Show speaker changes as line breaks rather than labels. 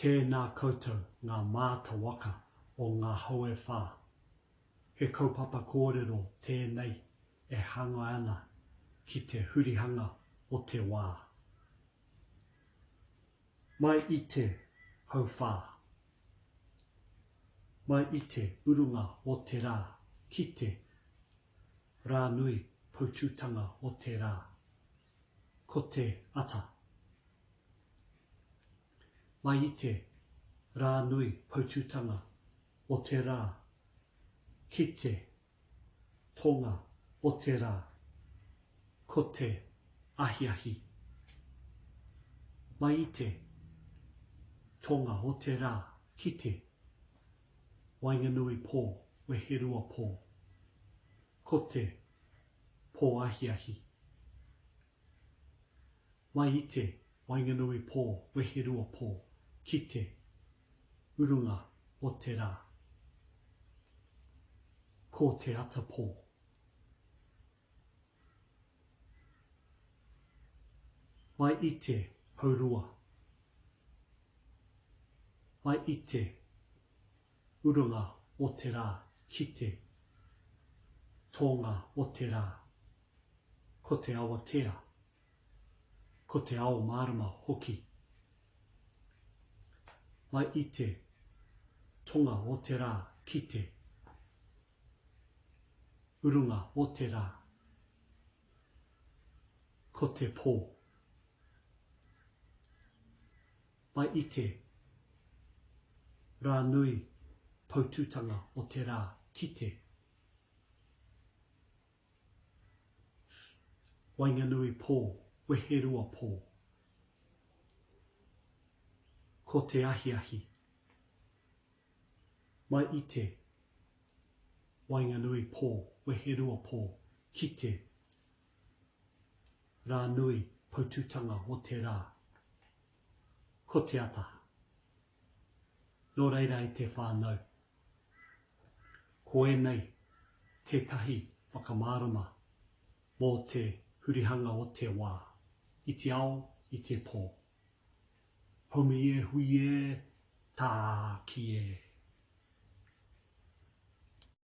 Tēnā koutou ngā māta waka o ngā hau e whā. He kaupapa kōrero tēnei e hanga ana ki te hurihanga o te wā. Mai i te hauwhā. Mai i te urunga o te rā ki te rā nui poutūtanga o te rā. Ko te ata. Mai i te rā nui poutūtanga o te rā ki te tonga o te rā, ko te ahiahi. Mai i te tonga o te rā ki te waenganui pō, weherua pō, ko te pō ahiahi. Mai i te waenganui pō, weherua pō, ki te urunga o te rā. Ko te ata pō. Mai i te haurua. Mai i te urunga o te rā ki te tōnga o te rā. Ko te awatea. Ko te ao mārama hoki. Mai i te tonga o te rā ki te urunga o te rā. Ko te pō. Mai i te rā nui poutūtanga o te rā ki te Waenganui pō, weherua pō. Ko te ahiahi. Mai i te waenganui pō, weherua pō, ki te rā nui poutūtanga o te rā. Ko te ata. Nō reira e te whānau, ko ēnei tētahi whakamārama mō te hurihanga o te wā, i te ao, i te pō. Haumi e hui e, tāki e.